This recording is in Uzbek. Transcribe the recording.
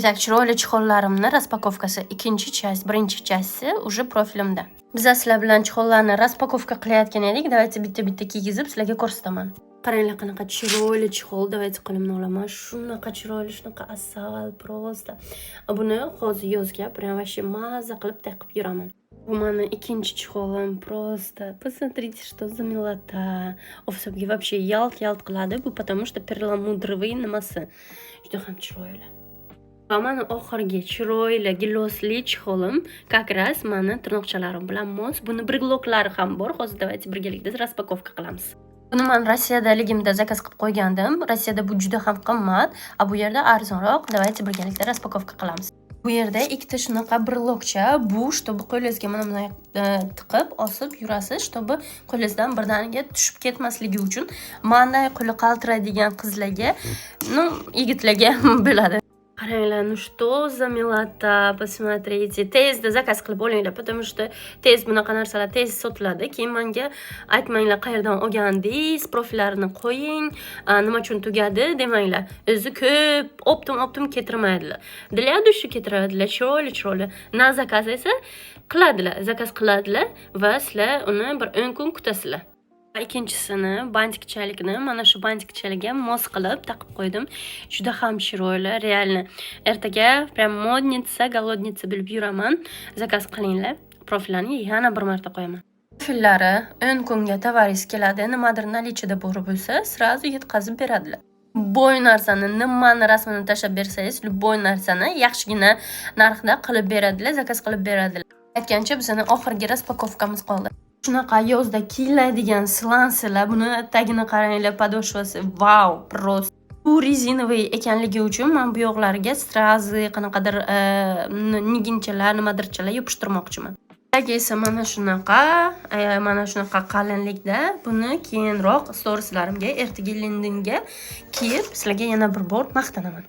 Итак, chiroyli чехол larimni распаковка si ikkinchi часть, birinchi часть si уже profilimda. Biz sizlar bilan чехол larni распаковка qilayotgan edik. Давайте bitta-bitta kiygizib sizlarga ko'rsataman. Qaranglar, qanaqa chiroyli чехол. Давайте qo'limni olaman. Shunaqa chiroyli, shunaqa asal просто. Buni hozir yozga прям вообще mazza qilib taqib yuraman. Bu mani ikkinchi чехол im просто. Посмотрите, что за милота. Oftobga вообще yalt-yalt qiladi. Bu потому что перламутровый nimasi. Juda ham chiroyli. Va mani oxirgi chiroyli глянцевый чехол im как раз mani tirnoqchalarim bilan mos. Buni брелок lari ham bor. Hozir давайте birgalikda распаковка qilamiz. Buni man Rossiyadaligimda заказ qilib qo'ygandim. Rossiyada bu juda ham qimmat, а bu yerda arzonroq. Давайте birgalikda распаковка qilamiz. Bu yerda ikkita shunaqa брелок cha, bu чтобы qo'lingizga mana bunday tiqib, osib yurasiz, чтобы qo'lingizdan birdaniga tushib ketmasligi uchun. Manday qo'li qaltiraydigan qizlarga, ну, yigitlarga bo'ladi. Qaranglar, ну что за милота, посмотрите. Tezda заказ qilib olinglar, потому что tez bunaqa narsalar tez sotiladi. Keyin menga aytmanglar, qayerdan olgandingiz, profillarini qo'ying, nima uchun tugadi demanglar. O'zi ko'p оптом оптом ketirmaydilar. Для души ketiradilar, chiroyli chiroyli. На заказ esa qiladilar, заказ qiladilar va sizlar uni bir 10 kun kutasizlar. Ikkinchisini бантик chalikni mana shu бантик chaliga mos qilib taqib qo'ydim. Juda ham chiroyli, реально. Ertaga прям модница, голодница bo'lib yuraman. Заказ qilinglar. Profillarni yana bir marta qo'yaman. Profillari 10 kunga tovaringiz keladi. Nimadir наличие da bor bo'lsa, сразу yetkazib beradilar. Любой narsani, nimani rasmini tashlab bersangiz, любой narsani yaxshigina narxda qilib beradilar, заказ qilib beradilar. Aytgancha, bizani oxirgi распаковка miz qoldi. Shunaqa yozda kiyiladigan slansilar, buni tagini qaranglar, подошва si, vau, просто. Bu резиновый ekanligi uchun man bu yoqlariga сразу qanaqadir niginchalar, nimadirchalar yopishtirmoqchiman. Tagi esa mana shunaqa, mana shunaqa qalinlikda. Buni keyinroq storieslarimga, ertaga Londonga kiyib sizlarga yana bir bor maqtanaman.